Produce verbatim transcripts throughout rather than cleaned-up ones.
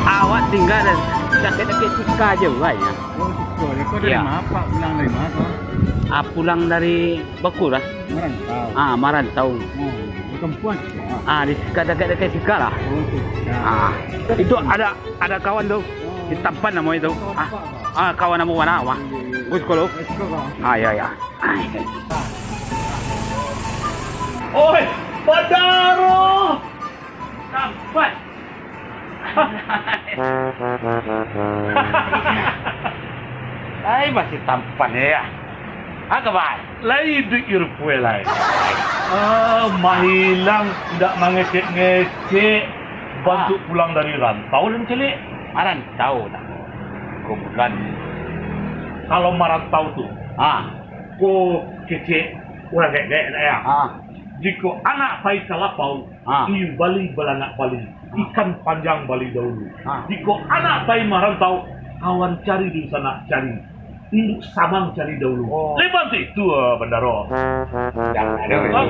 Awak tingga dakek-dakek Sika je, wai, ya. Oh, Sika. Kau dari ma, Pak? Pulang dari ma, kau? Ah, pulang dari Baku lah. Marantau. Ah, marantau. Oh, di kampuang Sika. Ah, di Sika, dakek-dakek Sika lah. Oh, Sika. Ah, itu ada, ada kawan tu. Oh. Di Tampan namo itu. Ah, kawan namo mana, Mak? Iya, iya, iya. Gus Kolo. Gus Kolo. Ah, ya, ya. Oi, Bandaro! Tampan. Ai, masih tampan, ya. Apa kabar? Lai iduik yo rupo lai. Ah, mahilang, indak mangecek-ngecek. Bantuak pulang dari rantau, Lun Cilik. Marantau dah. Kumpulan. Kalau marantau tu, ah, ko kecek urang dek-dek, ya. Ah. Jikok anak pai ka lapau, ah, iyo bali balanak bali, ah, ikan panjang bali dahulu. Ah. Jikok anak pai marantau, kawan cari dunsanak cari, induak samang cari dahulu. Oh. Leban tu itu, ah, Bandaro. Dah, dah, dah.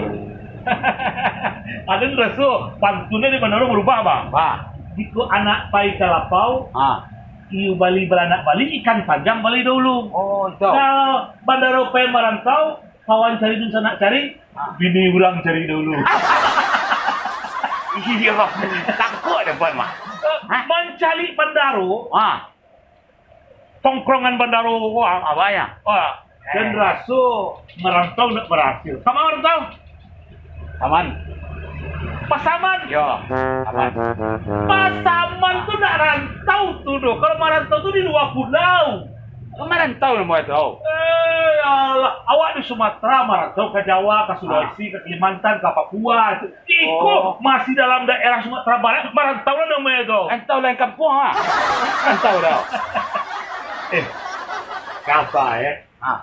Alun raso pantunnyo di Bandaro barubah, Bang. Bah. Jikok anak pai ka lapau, ah, iyo bali balanak bali, ikan panjang bali dahulu. Oh, itu. Kalau Bandaro pai marantau, kawan cari dunsanak cari, ah, bini urang cari dahulu. Iyo, takut ada pun, Mak. Hah? Mancari Bandaro. Ah. Tongkrongan Bandaro ko, ah. Apa ya? Ah, dan raso marantau ndak barasil. Ka ma marantau? Saman. Pasaman. Yo, Saman. Pasaman tu ndak rantau tu doh. Kalau marantau tu di lua pulau. Marantau namo itu. Eh, ya Allah. Awak di Sumatera marantau ka Jawa, ka Sulawesi, ka Kalimantan, ka Papua. Iko masih dalam daerah Sumatera Barat, marantau lah namonyo tu. Rantau lain kampuang, ah. Rantau dah. Eh, kasa, eh. Ah.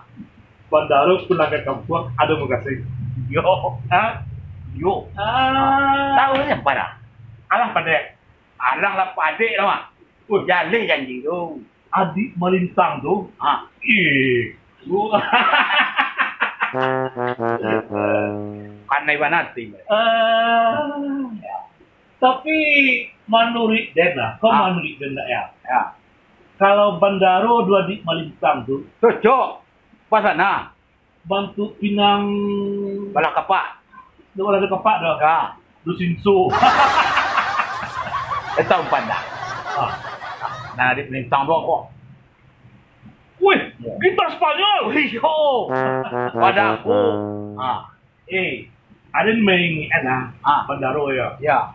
Bandaro pulang ka kampuang, ado mukasuik. Yo. Ha? Yo. Ah. Tahu nya pada? Alah padek. Alah lah padek lah, Mak. Uh. Jaleh janji tu. Adik Malintang tu. Ha. Ih. Pandai bana ti. Eh, tapi manuruik den lah, kau manuruik den ndak ya? Ya. Kalau Bandaro duo adik Malintang tu, cocok. Pas bana. Bantuak pinang. Balah kapak. Dak balah kapak dah. Ya. Dusinso. Eta umpan dah. Ah. Nah, di Malintang tu kok. Wih, gitar Spanyol. Wih, yo. Pada aku. Ah. Eh, aden maingek lah. Ah. Bandaro yo. Ya.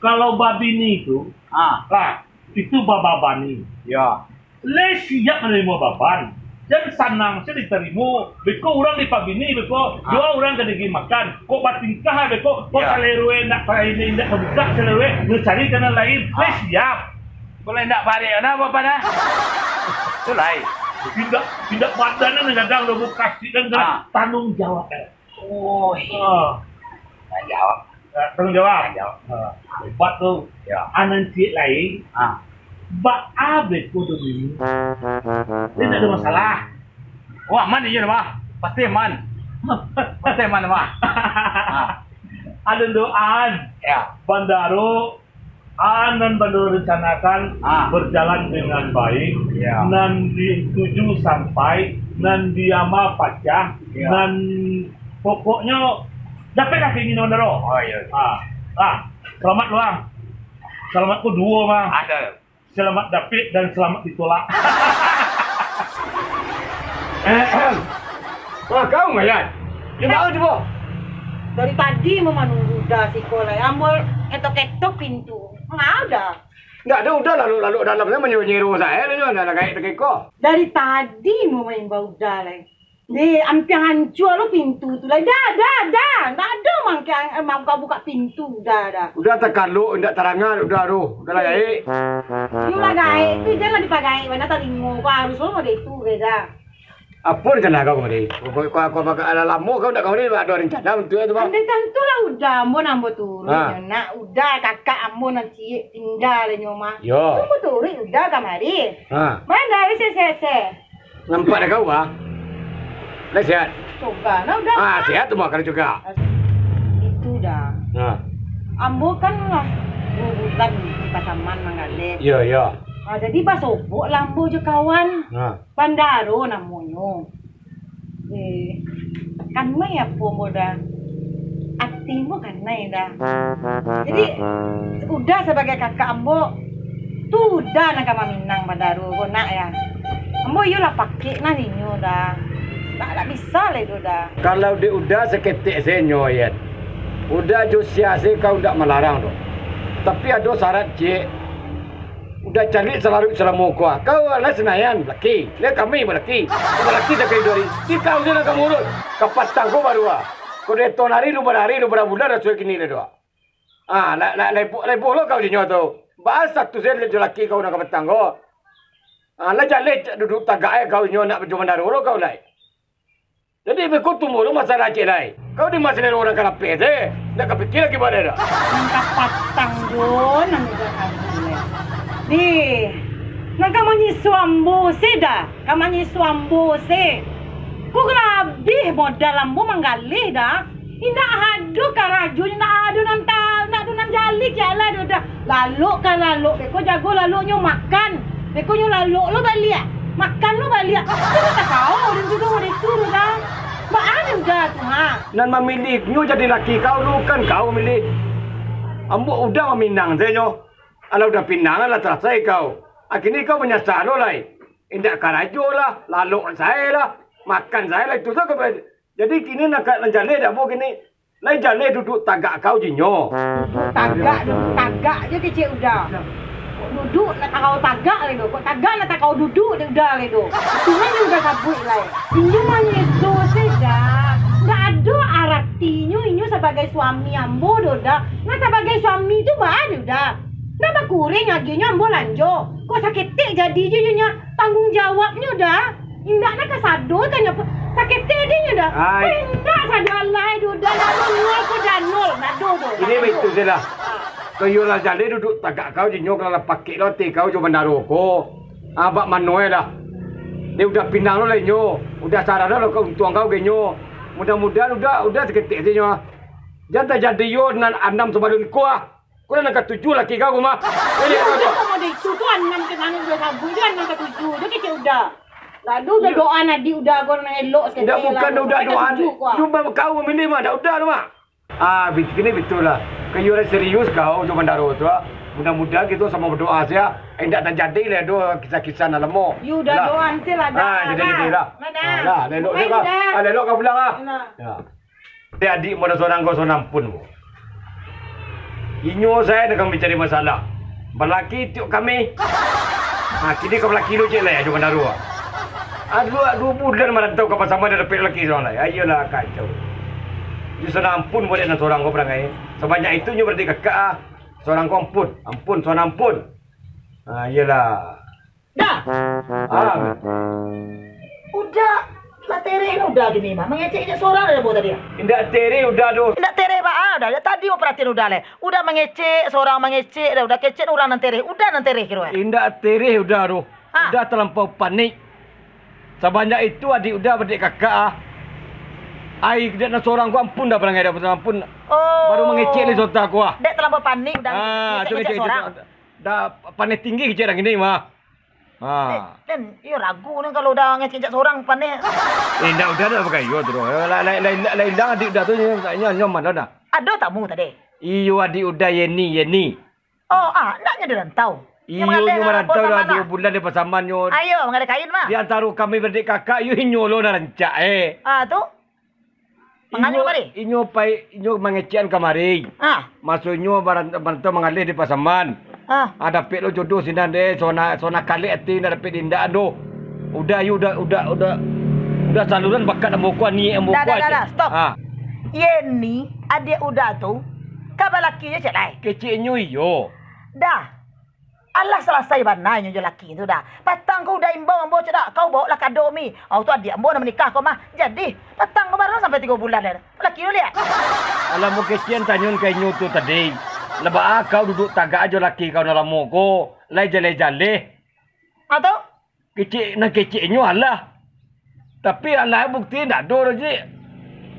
Kalau babini tu, ah, lah, itu bababani. Ya. Lai siap manarimo baban. Jan sanang se ditarimo. Beko urang dipabini, beko duo urang ka dibari makan. Kok batingkah beko, kok saleroe indak, indak tabukak saleroe, nyo cari ka nan lain. Lai siap. Kok lai indak barek, nah, baban, ah? Tu lai. Indak, indak badan nan gadang, dah bukasik dan tangguang jawab, eh. Oh, ah. Tangguang jawab. Ah, tangguang jawab. Tangguang jawab. Ah, hebat tu. Ya. Anan ciek lai. Ah. Baa beko tu, Mimi? Indak ado masalah. Oh, aman iyo, Bah. Pasti aman. Pasti aman, Bah. Ah. Ado doan. Ya. Bandaro Ah, nan Bandaro rencanakan, ah, berjalan dengan baik, ya, nan dituju sampai, nan diama pacah, ya, nan pokoknyo dapeklah keinginan Bandaro. Oh, iya. Ah, ah, selamat, Bang. Selamat ko duo, Bang. Ada. Selamat dapek dan selamat ditolak. Ah, kau, Mayan. Di ma cubo? Dari tadi ambo manunggu Uda siko lai. Ambo ketok-ketok pintu. Manga Uda? Ndak ado, Uda lalok-lalok dalam se, manyero-nyero sae, nyo ndak gaek takiko. Dari tadi ambo maimbau Uda lai. Deh, ampiang ancua lo pintu tu lai. Dah, dah, dah. Ndak ado mangke, eh, mambuka-buka pintu, Uda, dah. Uda takalok, ndak taranga, Uda tu. Uda lah gaek. Iyo lah gaek tu, jan lah dipagaek bana talingo. Ko harus lo model tu, Uda. Apo rencana kau kamari? Kau, kau, kau, kau, kau, alah lamo kau ndak kamari, ado rencana untuak itu, Bang? Andai tantu lah Uda, ambo nan ambo turuik Ha. nyo nak. Uda kakak ambo nan ciek tingga lah nyo mah. Yo. Ambo turuik Uda kamari. Ha. Mana ari se, se, se? Nampak dek kau, ah? Lah sehat? Coba lah Uda. Ah, sehat tu mah kalau juga. Itu dah. Ha. Ambo kan lah duo bulan di Pasaman manggaleh. Yo, yo. Ah, jadi basobok lah ambo jo kawan. Ha. Bandaro namonyo. Eh, kanai apo ambo dah? Ati ambo kanai dah. Jadi, Uda sabagai kakak ambo, tu Uda nan ka maminang bandaro ko nak ya. Ambo iyolah pakek nan inyo dah. Tak, tak bisa lah itu dah. Kalau dek Uda saketek se nyo, Yet. Uda jo sia se kau ndak malarang doh. Tapi ado syarat ciek. Uda caliak salaruik salamo ko, ah. Kau lah Senayan, balaki. Lah kami balaki. Balaki takah iduik ari. Di kau se nan ka murut. Kapatang ko baru, ah. Ko deto nari, lumba nari, lumba bulan, rasuah kini lah doh. Ah, lah, lah, leboh, leboh lo kau dinyo tu. Bahas satu se jo laki kau nan kapatang ko. Ah, lah jaleh duduak tagak, eh, kau inyo nak jo bandaro lo kau lai. Jadi, beko tumbuah lo masalah ciek lai. Kau di masalah urang kalapeh se, ndak kapikia lagi bana dah. Nan kapatang jo, nan udah kabuleh. Di, nan ka manyiso ambo se dah, ka manyiso ambo se. Ko lah abih modal ambo manggaleh dah. Indak ado karajo, indak ado nan ta-, indak ado nan jaleh ciek lai doh dah. Lalok ka lalok, beko jago lalok nyo makan. Beko nyo lalok lo baliak, makan lo baliak. Indak takao, dan jugo model tu doh dah. Baa nyo dah tu, ha? Nan mamiliah nyo jadi laki kau lo kan kau mamiliah. Ambo Uda maminang se nyo. Alah Uda pinang, alah salasai kau. Kini kau manyasa lo lai. Indak karajo lah, lalok sae lah, makan sae lah, itu sajo. Jadi kini nan ka, nan jaleh dek ambo kini. Lai jaleh duduak tagak kau jo inyo. Duduak tagak, duduak tagak jo kecek Uda. Kok duduak ndak takao tagak lai doh. Kok tagak ndak takao duduak dek Uda lai doh. Tuhan nan Uda sabuik lai. Inyo manyiso se dah. Ndak ado aratinyo inyo sabagai suami ambo doh dah. Nan sabagai suami tu baa dek Uda. Ndak bakureng agiahnyo ambo lanjo. Kok saketek jadi jo inyo nyo tangguang jawabnyo dah. Indak nan kasado tanyo, saketek dinyo dah. Ai. Kok indak sadalai doh, dah, dah, nol ko dah, nol, nado doh. Ini baitu se lah. Kok iyo lah jaleh duduak tagak kau jo inyo, kalau lah pakek lo ati kau jo bandaro ko. Ah, bak mano e lah. Dek Uda pinang lo lah inyo. Uda sarah lo kauntuang kau ka inyo. Mudah-mudahan Uda, Uda saketek se nyo. Jan tajadi iyo nan anam sabalun ko ah. Ko lah nan katuju laki kau ko mah. Jadi, iyo, kau iyo, tu. Model itu tu anam ka mano Uda sabuik tu, anam katuju. Dah kecek Uda. Lah, ado Uda. Iyo. Doa nadi Uda ko nan elok sakali. Ndak, bukan lah, Uda doa. Katuju ko, ah. Cuma kau mamiliah mah, ndak Uda tu mah. Ah, bit-, kini batua lah. Kok iyo lah serius kau jo bandaro tu, ah. Mudah-mudahan kito samo badoa se, ah. Indak tajadi lah doh kisah-kisah nan lamo. Yo, Uda doa se lah, dah. Ah, jadi, jadi lah. Lah, dah. Ah, lah, elok se kau. Uda. Ah, elok kau pulang, ah. Lah. Ya. Dek adiak mudo sorang ko, sorang pun, Bu. Inyo sae nan kami cari masalah. Balaki tiok kami. Ha, kini ka balaki lo ciek lai, ajo bandaro. Aduh, duo bulan marantau ka Pasaman, ndak dapek laki sorang lai. Ayolah, kacau. Inyo sorang ampun buliah nan sorang ko parangai. Sabanyak itu inyo barati kakak ah. Sorang ko ampun, ampun, sorang ampun. Ha, iyolah. Dah. Ah. Uda lah tereh Uda kini mah. Mangecek-ngecek sorang dah ambo tadi. Indak tereh Uda doh. Indak tereh baa Uda. Dari tadi ambo paratian Uda lai. Uda mangecek, sorang mangecek dah. Uda kecek urang nan tereh. Uda nan tereh kiro eh. Indak tereh Uda doh. Ha. Uda talampau panik. Sabanyak itu adiak Uda badek kakak ah. Ai, dek nan sorang ko ampun dah parangai dah, ampun. Oh. Baru mangecek lai sontak ko ah. Dek talampau panik Uda. Ah, ngecek-ngecek sorang. Dah paneh tinggi kecek urang kini mah. Ha. Eh, den, iyo ragu ni kalau Uda ngecek-ngecek sorang paneh. Eh, indak, Uda indak pakai iyo tu doh. Lai, lai, lai, lai ilang adiak Uda tu, nyo, nyo, nyo ma lah dah. Ado tamu tadi? Iyo, adiak Uda Yeni, Yeni. Oh, ah, ndak nyo di rantau? Iyo, nyo marantau lah duo bulan di Pasaman nyo. Ayo, manggaleh kain mah. Di antaro kami badek kakak, iyo inyo lo nan rancak, eh. Ah, tu? Manggaleh kamari? Inyo pai, inyo mangecekan kamari. Ah. Maso inyo baran-, barantau manggaleh di Pasaman. Ah. Ah, dapek lo jodoh sinan deh, sona, sona kalek ati indak dapek di indak doh. Uda, iyo Uda, Uda, Uda, Uda saluran bakat ambo ko, niaik ambo ko. Dah, dah, dah, dah, stop. Ah. Yeni, adiak Uda tu, ka balaki jo ciek lai? Kecek inyo iyo. Dah. Alah, salasai bana inyo jo laki tu dah. Patang ko udah imbau ambo cak dak, kau baoklah kado mi. Au tu adiak ambo nan manikah ko mah. Jadi, patang ko baru sampai tigo bulan dah. Laki tu liak. Alah, ambo kecek an tanyo ka inyo tu tadi. Lah baa kau duduak tagak jo laki kau nan lamo ko, lai jaleh-jaleh. Ah tu? Kecek, nan keceknyo alah. Tapi alah bukti ndak ado doh, Cik.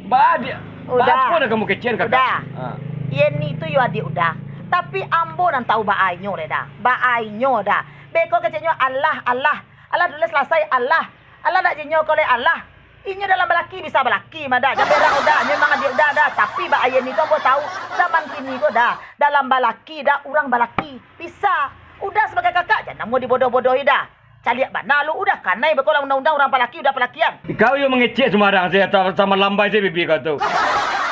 Baa, Dik? Udah. Baa apo nan kamu kecek an, Kakak? Udah. Ha. Yeni tu yo adiak Uda. Tapi ambo nan tahu baa inyo lai dah. Baa inyo dah. Beko keceknyo alah, alah. Alah dulu salasai, alah. Alah ndak jinyo ko lai, alah. Inyo dalam balaki bisa balaki mah dah. Jan berang Uda, inyo memang adiak Uda dah. Tapi baa Yeni tu ambo tahu. Zaman kini ko dah. Dalam balaki dah, urang balaki. Bisa. Uda sabagai kakak, jan namuah dibodoh-bodohi dah. Caliak bana lu, Uda kanai beko lah undang-undang urang palaki, Uda palakian. Kau yo mangecek sumbarang se, ta-, sama lambai se bibia kau tu.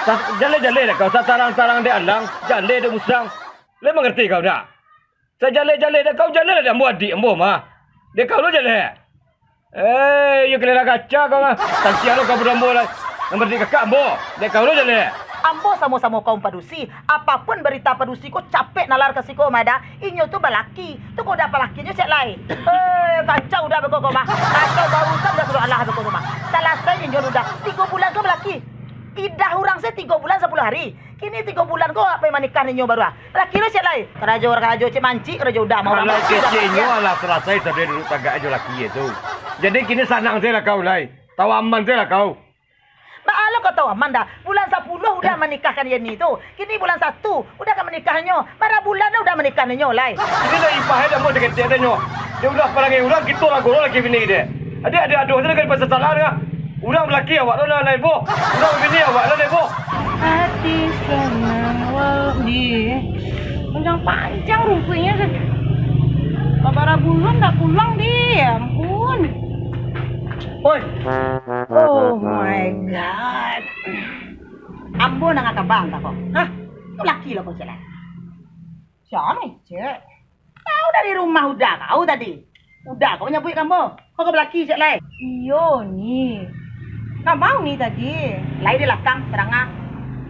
Sa-, jaleh-jaleh dek kau, satarang-tarang dek alang, jaleh dek musang. Lai mangarati kau ndak? Sajaleh-jaleh dek kau, jaleh lah dek ambo adiak ambo mah. Dek kau lo jaleh. Eh, iyo kalera kaca kau mah. Santiang lo kau budak ambo lai. Nan barati kakak ambo, dek kau lo jaleh. Ambo samo-samo kaum padusi. Apapun barita padusi ko capek nalar ka siko mah dah. Inyo tu balaki. Tu ko Uda palakiannyo cek lai. Eh, kacau Uda beko ko mah. Kacau barusan Uda sudah alah beko ko mah. Salasai inyo Uda. Tigo bulan ko balaki. Idah urang se tigo bulan sapuluah hari. Kini tigo bulan ko apo manikah inyo baru ah. Laki lo cek lai. Karajo-karajo cek mancik karajo Uda mah urang balaki Uda keceknyo palakian. Alah salasai sudah duduak tagak jo laki tu. Jadi kini sanang se lah kau lai. Tahu aman se lah kau. Baa lo kau tahu aman dah. Bulan sapuluah Uda manikahkan Yeni tu. Kini bulan satu, Uda ka manikah inyo. Bara bulan Uda manikah inyo lai. Kini lah ipah e dek ambo saketek dek nyo. Dek ulah parangai urang, kito lah goro laki bini dek. Adiak-adiak adoh se lah ka dipasasalan ka. Urang balaki awak lo lah lai boh. Urang bini awak lo lai boh. Ati sanang walau di. Panjang-panjang rumpuiknyo tu. Babara bulan ndak pulang di. Ya ampun. Oi. Oh my God. Ambo nangah kaba antah ko. Hah? Tu laki lo ko cek lai. Sia ni, Cek? Kau dari rumah Uda kau tadi. Uda kau manyabuik ka ambo. Kau ka balaki cek lai. Iyo ni. Ka ma Uni tadi? Lai di lakang, taranga.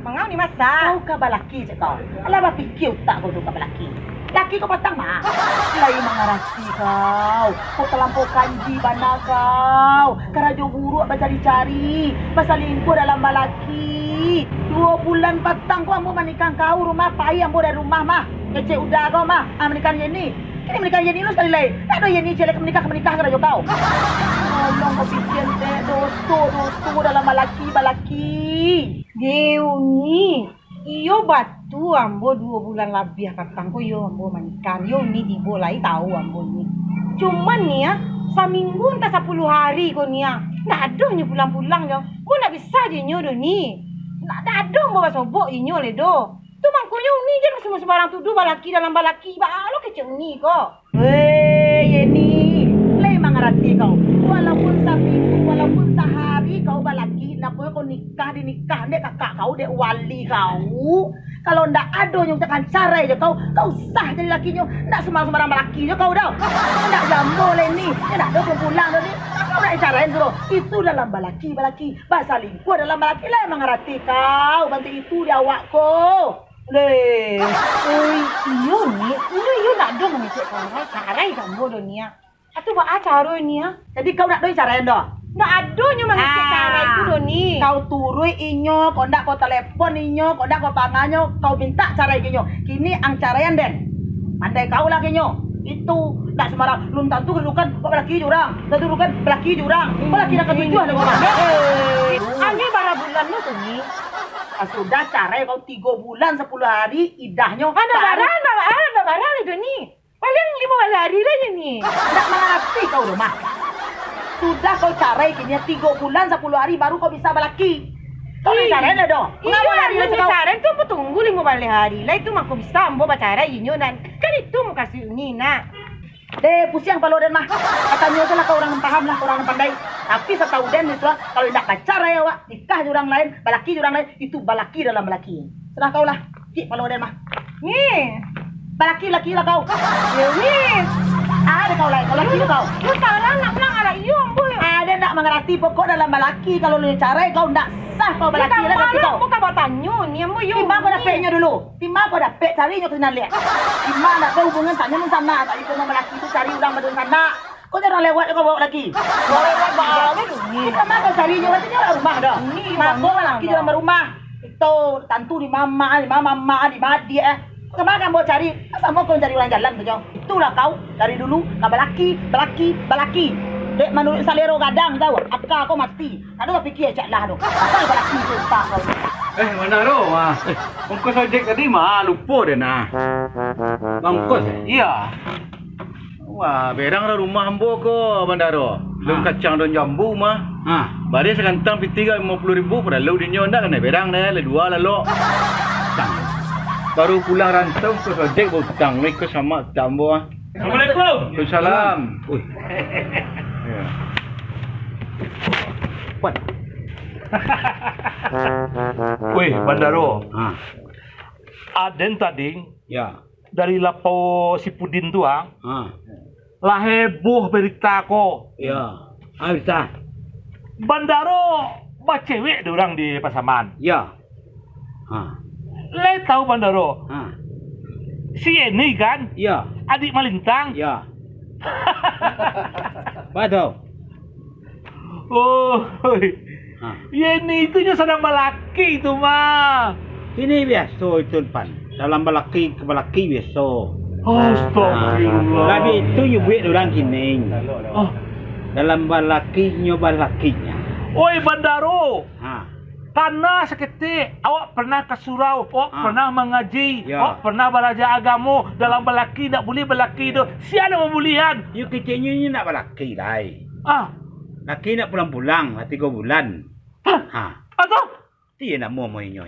Manga Uni masak? Kau ka balaki cek kau. Alah bapikia utak kau tu ka balaki. Laki kau patang mah. Lai mangarati kau. Kau talampau kanji bana kau. Karajo buruak bacari-cari. Basalingkuah dalam balaki. Duo bulan patang ko ambo manikah kau rumah, pai ambo dari rumah mah. Kecek Uda kau mah. Ah, manikah Yeni. Kini manikah Yeni lo sakali lai. Ndak ado Yeni cek lai ka manikah, ka manikah karajo kau. Tolong kau pikia dek, doso, doso dalam balaki, balaki. Dek Uni. Iyo batua ambo duo bulan labiah patang ko iyo ambo manikah, iyo Uni tibo lai tahu ambo ni. Cuman ni ah, saminggu antah sapuluah hari ko ni ah, ndak ado nyo pulang-pulang nyo. Ambo ndak bisa jo inyo doh ni. Ndak, ndak ado ambo basobok inyo lai doh. Tu mangkonyo Uni jan sumbarang tuduah balaki dalam balaki, baa lo kecek Uni ko. Weh, Yeni, lai mangarati kau. Walaupun saminggu, walaupun sahari kau balaki, napo kau nikah di nikah dek kakak kau, dek wali kau. Kalau ndak ado nyo ucapan carai jo kau, kau sah jadi lakinyo. Ndak sumbarang-sumbarang balaki jo kau doh. Ndak jambau lai ni, ndak ado pulang-pulang doh ni. Kau nak carai tu doh. Itu dalam balaki, balaki. Basalingkuah dalam balaki, lai mangarati kau. Bantu itu di awak ko. Leh. Oi, iyo ni, inyo iyo ndak ado mangecek carai, carai ka ambo doh ni ah. Atu baa caro ni ah? Jadi kau ndak ado carai doh? Ndak ado nyo mangecek carai tu doh ni. Kau turuik inyo, kau ndak kau telepon inyo, kau ndak kau panganyo, kau mintak carai ka inyo. Kini ang caraian den. Pandai kau lah ka inyo. Itu ndak sumbarang, lun tantu kedudukan kau balaki jo urang. Tantu kedudukan balaki jo urang. Kau laki nan katujuah doh kau mah. Hei. Angin bara bulan lo tu ni. Ah, sudah carai kau tigo bulan sapuluah hari idahnyo. Ndak bara, ndak bara, ndak bara lai doh ni. Paling limo baleh hari lai nyo ni. Ndak mangarati kau doh mah. Sudah kau carai kini tigo bulan sapuluah hari baru kau bisa balaki. Kau lai carai lai doh. Iyo, mangapa lari lai cakau? Carai tu ambo tunggu limo baleh hari lai tu mangko bisa ambo bacarai inyo nan. Kan itu mukasuik Uni nak. Deh, pusiang kapalo den mah. Katanyo tu lah ka urang nan paham lah, ka urang nan pandai. Tapi satahu den itu lah, kalau indak bacarai awak, nikah jo urang lain, balaki jo urang lain, itu balaki dalam balaki. Serah kau lah, kik kapalo den mah. Ni. Balaki-laki lah kau. Yo ni. Ah, ada kau lain, kau laki lah kau. Yo, salah nak bilang anak iyo, ambo. Ada nak mangarati pokok dalam balaki, kalau lu carai kau ndak Ah, kau balaki lah, tapi kau. Bukan batanyo, ni ambo yo. Di ma kau dapeknyo dulu? Di ma kau dapek, carinyo ka sinan liak. Di ma dapek hubungan tanyo nan sanak, tadi kau mambalaki tu cari urang badun sanak. Kau jarang lewat kau bawa laki. Kau lewat balik ni. Di ma kau carinyo, katonyo urang rumah dah. Ni mako balaki dalam rumah. Itu tantu di mamak, di mamak, di mamak, eh. Kama kau cari? Samo kau cari urang jalan tu, nyo. Itulah kau, dari dulu, ka balaki, balaki, balaki. Dek manuruik salero gadang, tau. Aka kau mati. Ado bapikia cak lah tu. Asal balaki tu, tak kau. Eh, Bandaro, ah. Eh, ongkos ojek tadi mah, lupo deh nah. Bangkos, eh? Iya. Wah, berang lah rumah ambo ko, Bandaro. Daun kacang, daun jambu mah. Ha. Bareh sakantang pitih ka limo puluah ribu, paralu dinyo ndak kanai berang deh, lah dua lalok. Baru pulang rantau, ongkos ojek bautang, iko samak tak ambo ah. Assalamualaikum. Waalaikumsalam. Ui. Ya. Kuat. Weh, Bandaro. Ha. Aden tadi Ya. dari lapau si Pudin tu, ah, Ha. lah heboh berita ko. Ya. Ah, berita. Bandaro bacewek dek urang di Pasaman. Ya. Ha. Lai tahu Bandaro? Ha. Si Eni kan? Ya. Adik Malintang? Ya. Ba tu? Oh, Ha. Eni itu nyo sadang balaki tu mah. Kini biaso itu, Pan. Dalam balaki ka balaki biaso. Astagfirullah. Ha. Labiah itu nyo buek urang kini. Oh. Dalam balaki nyo balakinyo. Oi, Bandaro. Ha. Kana saketek, awak pernah ka surau, awak Ha. pernah mangaji, Ya. awak pernah balaja agamo, dalam balaki ndak buliah balaki tu. Sia nan mambuliahan? Yo keceknyo inyo ndak balaki lai. Ah. Laki ndak pulang-pulang, lah tigo bulan. Ha. Ha. Ato? Ti namo mo inyo.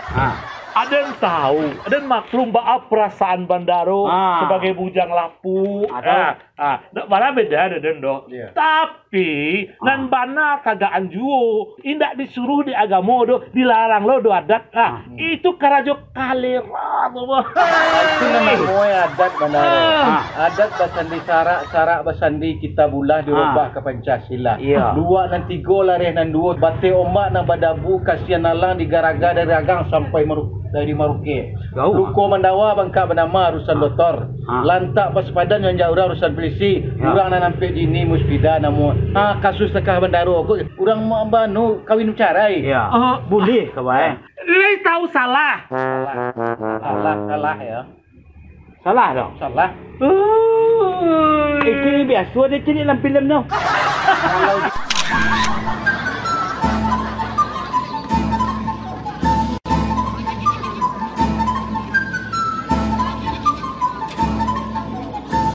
Ha. Aden tahu, aden maklum baa perasaan Bandaro Ha. sebagai bujang lapuk. Ato? Ha. Ah, ndak bala beda dek den doh. Iya. Tapi, Ah. nan bana kagaan juo, indak disuruh di agamo doh, dilarang lo doh adat. Ah, Ah. itu karajo kalera tu, Bah. Itu nan namonyo adat, Bandaro. Ah. Adat basandi sarak, sarak basandi kitabullah, dirubah Ah. ka Pancasila. Iya. Duo nan tigo, lareh nan duo, bateh ombak nan badabu, kasian alang digaraga dari agang sampai maru-, dari maruke. Jauh. Luko mandawa bangkak banama urusan Ah. dotor. Ha. Lantak basupadan jo anjak urang urusan pulisi. Ya. Urang nan ampek dini muspida namo. Ha, kasus takah Bandaro ko, urang ma-, banu kawin carai. Ya. Ah. Buliah ka, Bah, eh? Lai tahu salah. Salah, salah, ya. Salah dong. Salah. Uh. Eh, kini biaso deh kini dalam filem tu. Kalau